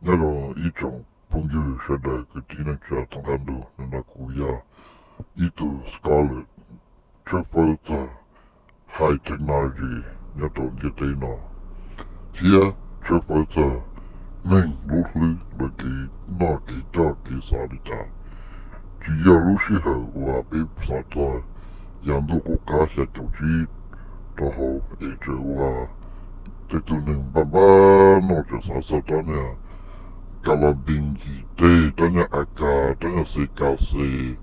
Nyob zoo ib tsoom phooj ywg sawv daws kwv tij neej tsa txhua qab ntuj, hnub no kuv yog ib tug scholar tshawb fawb txog high technology nyob rau ntiaj teb no, thiab tshawb fawb txog neeg lub hlwb lawv kev noj kev coj kev xav li cas. Tsis yog lub sij hawm uas peb xav txog yav ntuj qub qab xya caum tsib rau hauv es tseem ua tej tug neeg npaj npaj noj tseem xav txog rab niag kas las npis yim teg, rab niag a kas, rab niag xes kas xes,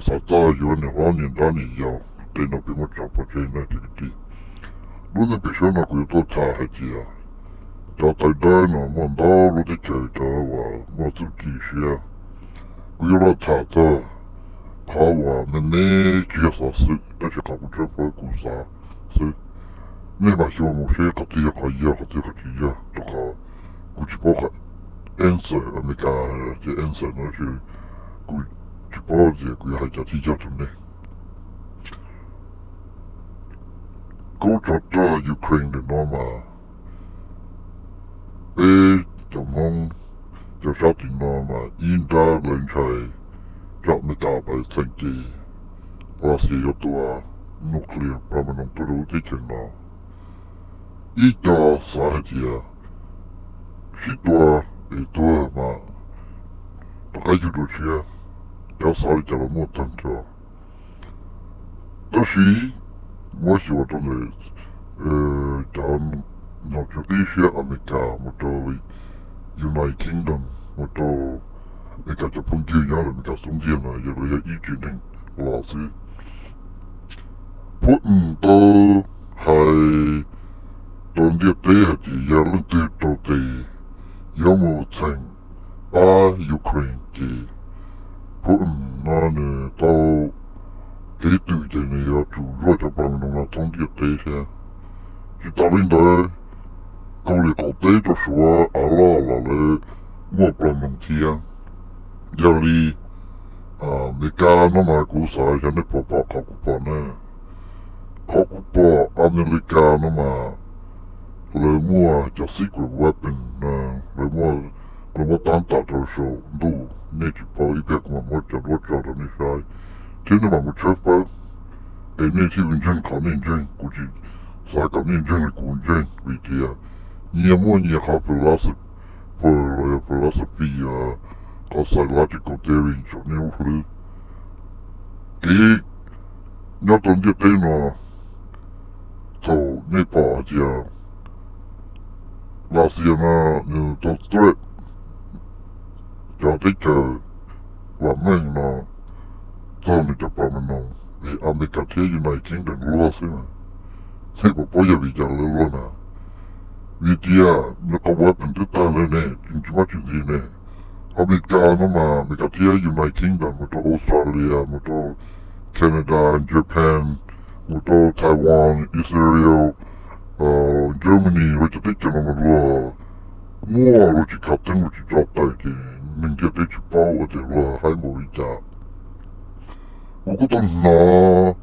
xav txog yuav niam hlob niam nrab niam yau. Tej no peb muab tso pov tseg na cov kwv tij. Lub neej pem suab no kuv yuav tuaj tham hais tias cov tawv dawb no muaj ntau lub teb chaws cov uas muaj txuj ci siab. Kuv yuav los tham txog qhov uas me me tsis yog xov xwm tab sis qhov kuv tshawb fawb kuv xav xwb. Nej mam xyuas mus seb qhov twg yog qhov yog, qhov twg qhov tsis yog, rau qhov kuv tsis paub qhov answer Amelikas, ces answer no ces kuv tsis paub tias kuv yuav hais cov tsis yog rau nej. Kub tsov rog Ukraine ntawm no mas peb cov Hmoob cov sab tim no mas ib nrab lawv ntshai tsam Amelikas pais txheem ces Russia yuav tua nuclear pam mas noo tuaj rau lub teb chaws no. Ib co xav hais tias sib tua es tuag mas rov qab yug dua tshiab, cov xav li cas los muaj tag nrho. Tab sis muab xyuas rau ntawm cov nom tswv qib siab Amelikas mus rau United Kingdom mus rau Amelikas cov phooj ywg nyob Amelikas xub ntiag no yog lawv yog ib tsev neeg los xwb. Putin tau hais rau ntiaj teb hais tias yog leej twg raug tes yuav mus txheem pab Ukraine ces Putin no nws tau kev twm ces nws yuav tsum zuaj cov pam noo no thoob ntiaj teb thiab. Tsis tas li ntawd, Kaus Lim qaum teb rau Suav av loj los lawv muaj pam noo thiab. Yog li Amelikas no mas kuv xav xyov nej puas pom qhov kuv pom na. Qhov kuv pom Amelikas no mas lawv muaj cov secret weapon, lawv muaj, lawv muab tab tom rau saum ntuj, nej tsis paub, ib pliag kuv mam muab cov duab tso rau nej saib thiab nej mam mus tshawb fawb es nej thiaj li ntseeg qhov nej ntseeg. Kuv tsis xav kom nej ntseeg li kuv ntseeg vim tias nyias muaj nyias qhov philosophy, los yog philosophy, qhov psychological theory saum nej lub hlwb. Kev nyob rau ntiaj teb no, thaum nej pom hais tias Russia no nws tau threat cov teb chaws vam meej no txog nws cov pam noo, es Amelikas thiab United Kingdom luag xwb, nej puas paub yog vim cas lawv luag na? Vim tias nws qhov weapon twb tag lawm ne, tsis muaj tsis ntxiv ne. Amelikas no mas Amelikas thiab United Kingdom mus rau Australia, mus rau Canada, Japan, mus rau Taiwan, Israel, Germany, luag cov teb chaws no mas luag muaj, luag tsis khav theeb, luag tsis tso tawm ces neeg ntiaj teb tsis paub ua tias luag haib npaum li cas. Kuv kuj tau hnov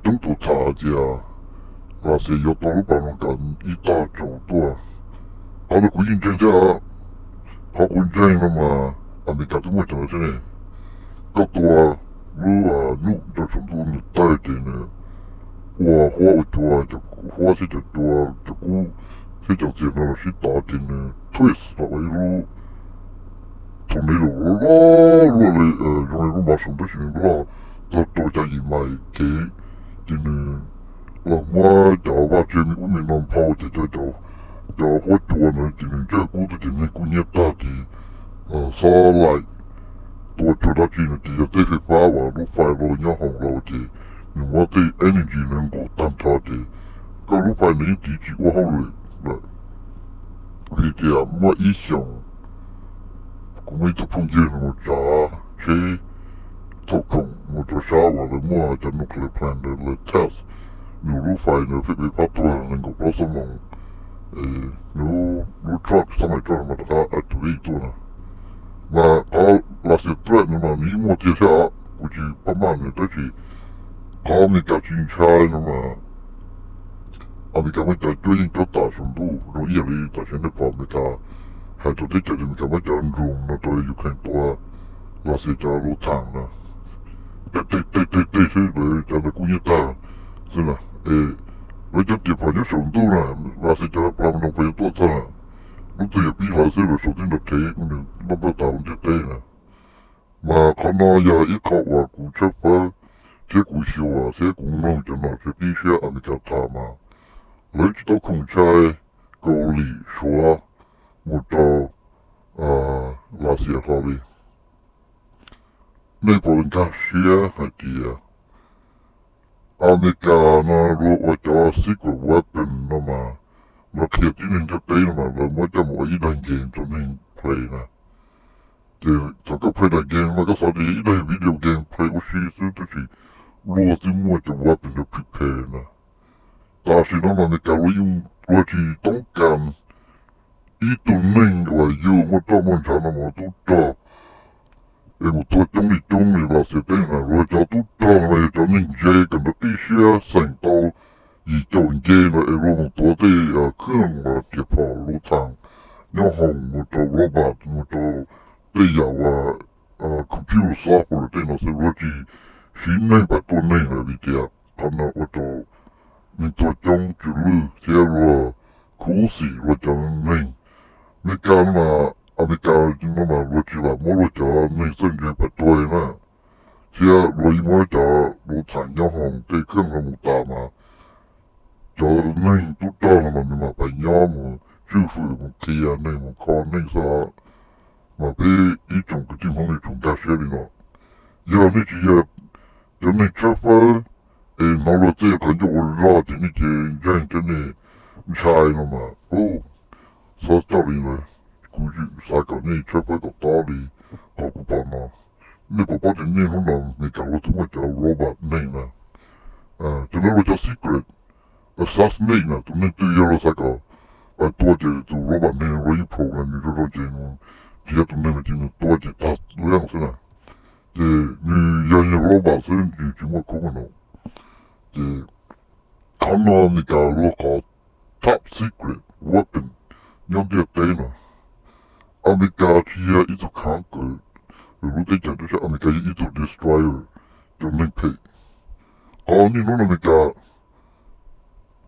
coob tus tham tias Russia yuav tua lub pam noo kav ib tog tsaus tuaj. Qhov ntawd kuv yeej ntseeg thiab. Qhov kuv ntseeg no mas Amelikas twb muaj cov ntawd thiab ne. Koj tua lub nuke rau saum ntuj nws tawg ces nws ua huab ua cua, cov huab thiab cov cua, cov kub thiab cov txiag no los sib tov ces nws twist los ua ib lub tornado loj loj luaj li, zoo li lub mav soos tab sis nws loj txog rau xya yim mais kev. Ces nws los muab cov vaj tse me ub me no nphau ces cov, cov huab cua ntawd ces nws ntsawj kub tuaj ces neeg kub hnyiab tag ces xob laim tua tsuag dab tsi no ces yog tej fais fab uas lub fais los nyob hoom los ces nws muab tej energy ntawd nqus tag nrho ces koj lub fais nws yeej tiv tsis ua hauj lwm lawm. Vim tias muaj ib xyoos kuv muaj ib tug phooj ywg nws mus tsav tsheb thaum khoom mus rau sab uas lawv muaj cov nuclear plant ntawd lawv test, nws lub fais ntawd pheej pab tuag nees nkaum plaub xuab moos, nws lub truck xob mais truck mas rov qab activate tuaj na. Mas qhov Russia threat no mas nws yeej muaj tiag thiab, kuv tsis pab maj nws tab sis qhov Amelikas tsis ntshai no mas Amelikas muaj cov cuab yeej cuab tam saum ntuj zoo ib yam li tam sim nej pom Amelikas hais rau teb chaws tias Amelikas muab cov drone no rau Ukraine tua, Lav Xias cov lub thaam na, tej tej tej xwb lawv cov ntawd kub hnyiab tag xwb na. Es lawv cov riam phom nyob saum ntuj na, Lav Xias cov plas nroos puas yuav tuaj txog na? Lub twg yog pib hlawv xwb, lawv saum tib nrog qhev npaj npaj tas ua ntiaj teb na. Mas qhov no yog ib qho uas kuv tshawb fawb thiab kuv xyuas thiab kuv mloog cov nom tswv qib siab Amelikas tham mas lawv tsis tau khoom ntshai Kaus Lim Suav mus rau Lav Xias hlo li. Nej puas nkag siab hais tias Amelikas no luag ua cov secret weapon no mas, los qhia tib neeg ntiaj teb no mas lawv muab coj mus ua ib daim game rau neeg play na. Ces thaum koj play daim game mas koj xav tias ib daim video game play ua si xwb, tab sis luag twb muaj cov weapon rau prepare na. Tam sim no mas Amelikas luag yeej, luag tsis toob kas ib tug neeg uas yug muaj roj muaj ntshav no mus ua tub rog es mus tuag coob li coob li Lav Xias teb na. Luag cov tub rog no yog cov neeg ntse kom nrog qib siab xeem tau yim caum nce no es luag mus tuav tej khwj riam phom lub thaam nyob hoom mus rau robot mus rau tej yam uas computer software tej no xwb, luag tsis siv neeg pab tua neeg lawm vim tias qhov no ua rau neeg tuag coob tsw lwj thiab luag khuv xim luag cov neeg. Amelikas no mas, Amelikas no mas luag tsis lam muab luag cov neeg txawj ntse pab tua na, thiab luag yeej muab cov lub thaam nyob hoom tej khwj no mus tas mas cov neeg tub rog no mas nws mam pais nyob mus tswj fwm mus qhia neeg mus kho neeg xwb. Mas peb ib tsoom kwv tij Hmoob yuav tsum nkag siab li no. Yog nej tsis yog cov neeg tshawb fawb es hnov luag tej qhov ncauj ua zog ces nej ces ntseeg cov neeg ntshai no mas, u, txhob coj li ntawd. Kuv xav kom nej tshawb fawb kom tob li qhov kuv pom no. Nej puas paub tias niaj hnub no Amelikas luag twb muaj cov robot neeg na, cov no luag cov secret assassinate na, tus neeg twg yog luag xav kom pais tua ces tus robot neeg luag yeej program nws zoo zoo ces nws nrhiav tus neeg no ces nws tua ces tag leej xwb na. Ces nws yog yog robot xwb, nws tsis muaj khuv muaj nus. Ces qhov no Amelikas luag qhov top secret weapon nyob ntiaj teb no. Amelikas tsis yog ib tug conquer lub teb chaws, tab sis Amelikas yog ib tug destroyer, cov neeg phem. Qhov niaj hnub no Amelikas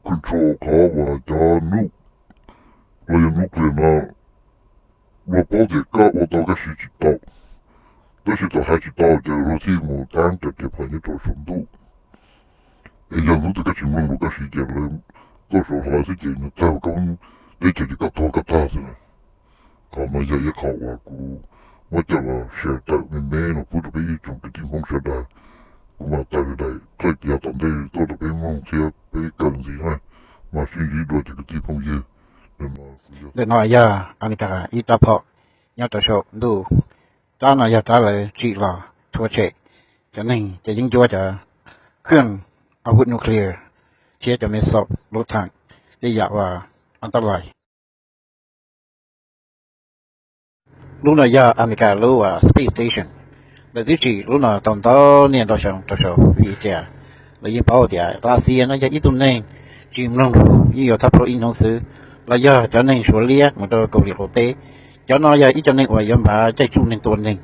control qhov uas cov nuke los yog nuclear no, luag paub tias koj ua tau koj siv tsis tau, tab sis txawm hais tsis tau ces luag thiaj mus tab cov riam phom nyob rau saum ntuj. Es yog hnub twg koj tsis mloog lus koj siv ces lawv tuaj suav hlawv xwb ces nws tawg koj teb chaws ces koj tuag koj tag xwb na. Qhov no yog ib qho uas kuv muab coj los share tawm me me no pub rau peb ib tsoom kwv tij Hmoob sawv daws. Kuv mam tawm daim qhawj tiav tom ntej tuaj rau peb mloog thiab peb kawm ntxiv na. Mas sib ntsib dua cov kwv tij phooj ywg. Ntawm no yog Amelikas ib rab phom nyob rau saum ntuj. Rab no yog rab lawv tsim los rhuav tshem cov neeg, cov yeeb ncuab, cov khwj a vut nuclear thiab cov missile lub thaam tej yam uas antab lais. Lub no yog Amelikas lub uas space station. Lawv twb tsim lub no tau ntau niaj ntau xyoo rau saud vim tias lawv yeej paub tias Lav Xias no yog ib tug neeg tsis mloog lus, yeej yuav thab plaub ib hnub xwb, los yog cov neeg suav liab mus rau Kaus Lim qaum teb. Cov no yog ib co neeg uas yuav npaj caij tsuj neeg tua neeg,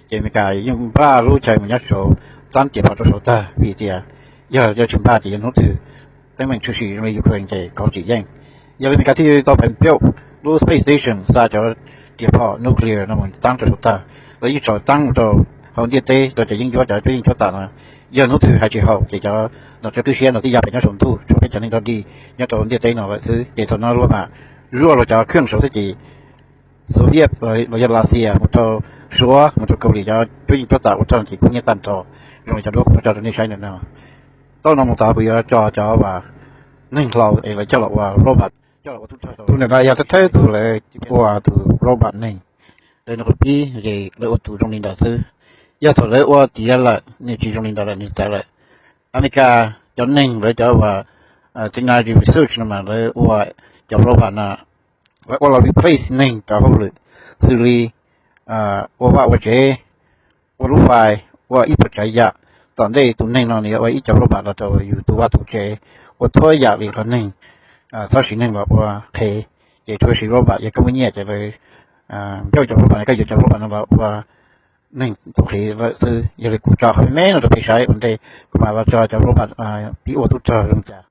ces Amelikas yeej npaj lub chaw mus nyob saud, txab riam phom rau saud tag vim tias yog yuav tsis npaj ces yog hnub twg teeb meem tshwm sim zoo li Ukraine ces kauv tsis yeej. Yog li Amelikas thiaj tau pem build lub space station xa cov riam phom nuclear no mus taab rau saud tag, los yeej tsaus taab mus rau hauv ntiaj teb rau cov yeeb ncuab cov cuab yeej cuab tam no. Yog hnub twg hais tsis haum ces cov nom tswv qib siab no thiaj ya pem nyob saum ntuj tshuav peb cov neeg dog dig nyob rau ntiaj teb no lawm xwb. Ces thaum no luag mam zuaj luag cov khwj saud xwb ces Soviet los yog Lav Xias mus rau Suav mus rau Kaus Lim cov cuab yeej cuab tam ua rog ces kub hnyiab tag nrho, zoo li cov duab kuv muab tso rau nej saib ntawm no. Txoj no mus tod kuv yuav tso cov uas neeg hlau es lawv coj los ua robot, coj los ua tub rog. Tus ntawm no yog thawj thawj tus lawv ua tus robot neeg. Lawv nws qhov pib ces lawv ua tus zoo li ntawd xwb. Yog thaum lawv ua tiav lawm nws tsis zoo li ntawd lawm nws txawv lawm. Amelikas cov neeg lawv cov uas technology research no mas lawv ua cov robot no, lawv ua los replace neeg cov hauj lwm xws li ua vaj ua tsev, ua lub fais, ua ib puas tsav yam. Tom ntej tus neeg no nws yuav ua ib co robot los rau yus tu vaj tu tsev, ua txhua yam li qhov neeg txhob siv neeg los ua qhev, ces tsuas siv robot. Yog koj muaj nyiaj ces lawv Ncauj cov robot no, koj yuav cov robot no los ua neeg txuj kev lawm xwb. Yog li kuv tso qhov me me no rau peb saib ua ntej kuv mam los tso cov robot pib ua tub rog zoo li cas.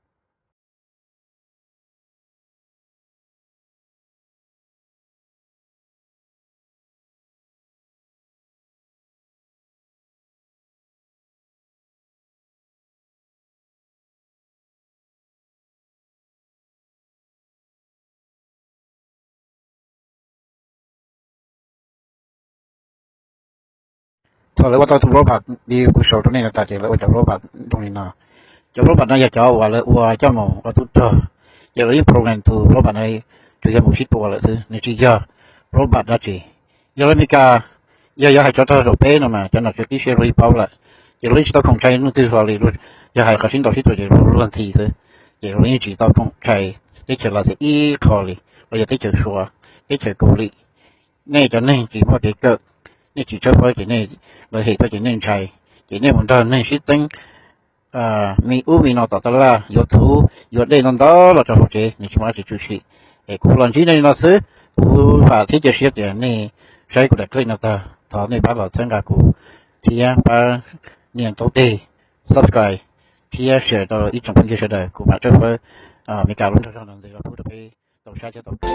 Thaum lawv ua tau tus robot li kuv sau rau nej no tas ces lawv ua cov robot zoo li no. Cov robot no yog cov uas lawv ua coj mus ua tub rog, ces lawv yeej program tus robot no tsuas yog mus sib tua lawm xwb, nws tsis yog robot dab tsi. Yog li Meskas, yog yuav hais tsov rog zaum peb no mas cov nom tswv qib siab luag yeej paub lawm, ces luag yeej tsis tau khoom tshais leej twg hlo li. Yog hais qhov sib ntaus sib tua ces luag luag ntxhi xwb, ces luag yeej tsis tau khoom tshais teb chaws Lav Xias ib qho li, los yog teb chaws Suav, teb chaws Kaus Lim. Nej cov neeg tsis muaj kev kawm, nej tsis tshawb fawb ces nej, lawv hem tuaj ces nej ntshai, ces nej mus nrog neeg sib txeeb me ub me no tom tab laj, yuav txhuv yuav dej ntau ntau los rau hauv tsev, nws tsis muaj dab tsi tshwm sim. Es kuv los ntsib nej li no xwb, kuv vam thiab cia siab tias nej saib kuv daim clip no tag thov nej pab los txhawb nqa kuv thiab pab nias taub teg subscribe thiab share rau ib tsoom phooj ywg sawv daws. Kuv mam tshawb fawb Meskas lub nroog zog ntawm ntxiv los pub rau peb tau saib thiab tau kawm.